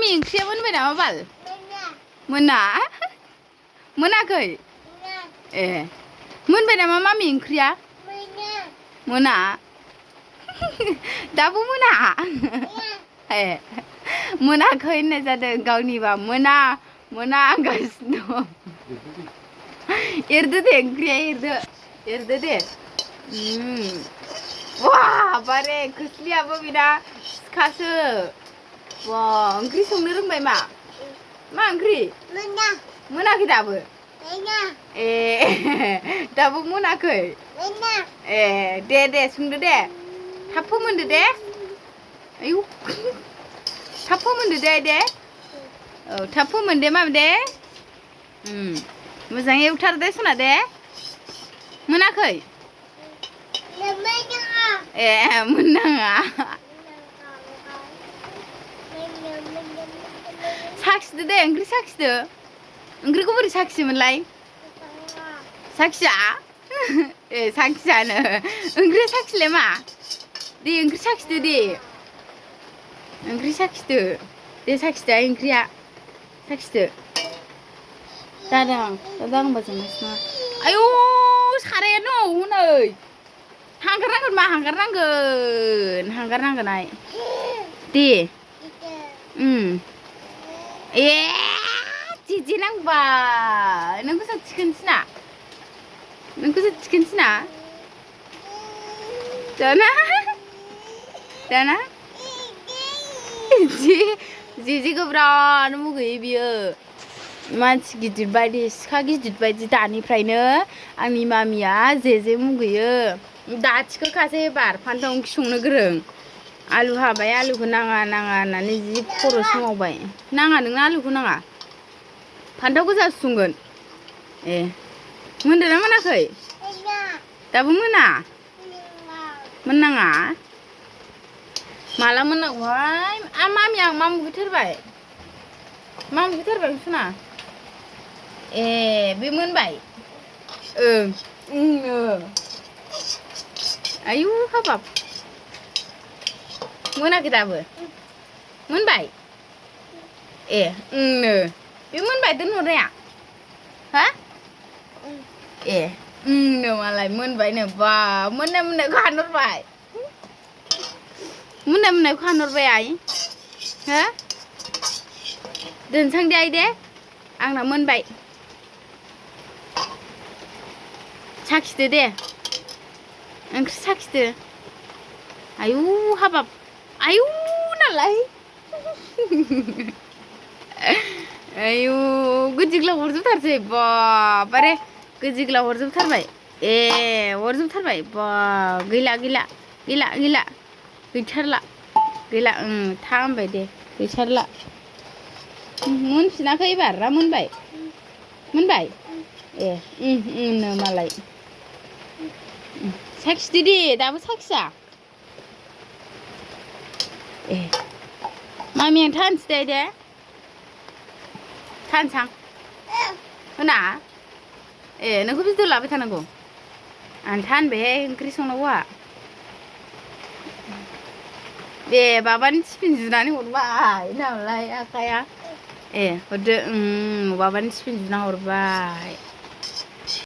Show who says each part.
Speaker 1: mummy ओंख्रिया मोनबाय नामा बाल मोना मोनाखै ए मोनबाय नामा मामि ओंख्रिया मोना दाबो मोना ए मोनाखै होननाय जादों गावनिबा मोना मोना होनगासिनो दं एरदो दे ओंख्रिया एरदो दे वा बारे खोस्लियाबो बिना सिखासो वा ओंख्रि संनो रोंबाय मा ओंख्रि मोनाखै दाबो ए दाबो मोनाखै ए दे संदो दे थाब फोमोनदो दे आयु थाब फोमोनदो दे औ थाब फोमोनदे माबे दे मोजाङै एवथार दे सना दे मोनाखै ए मोननाङा साखिदो दे ओंख्रि साखिदो ओंख्रिखौ बोरै साखियोमोनलाय साखिया ए साखियानो ओंख्रि साखिलाय मा दे ओंख्रि साखिदो दे ओंख्रि साखिदो दे साखिदो ओंख्रिया साखिदो दादा होनबा जोंना आयु सारायानो हनै हांगारनांगोन आइ दे ए जेजे नांबाय नोंखौसो थिखोनोसैना दाना जेजेखौ बिराद मुगैयो बियो मानसि गिदिर बायदि सिखा गिदिर बायदि दानिफ्रायनो आंनि मामिया जेजे मुगैयो दा थिखोखासै एबार फान्थाव ओंख्रि संनो गोरों आलु हाबाय आलुखौ नाङा होननानै जि खर' सोमावबाय नाङा नोंना आलुखौ नाङा फान्थाव गोजा संगोन ए मोनदोंना मोनाखै दाबो मोननाङा माला मोननांगौहाय मामि आं मा मुगैथारबाय सना ए बे मोनबाय आयु हाबाब मोनाखै दाबो मोनबाय ए बे मोनबाय दोनहरनाया हा ए मालाय मोनबायनो बा मोननायखौ हानहरबाय आइ हो दोनसां दे आइ दे आंना मोनबाय साखिदो दे ओंख्रि साखिदो आयु हाबाब आयु नालाय आयु गोजिग्ला हरजोबथारसै बारे गोजिग्ला हरजोबथारबाय ए हरजोबथारबाय बा गैला गैथारला था होनबाय दे गैथारला मोनफिनाखै एबार ना मोनबाय ए मालाय साखिदो दे दाबो साखिया ए मामि आं थानोसै दे थानसां होना ए नोंखौ भिडिअ लाबाय थानांगौ आं थानबायहाय ओंख्रि संनांगौआ दे बाबानि टिफिन जुनानै हरबाय नालाय आखाया ए हरदो बाबानि टिफिन जुना हरबाय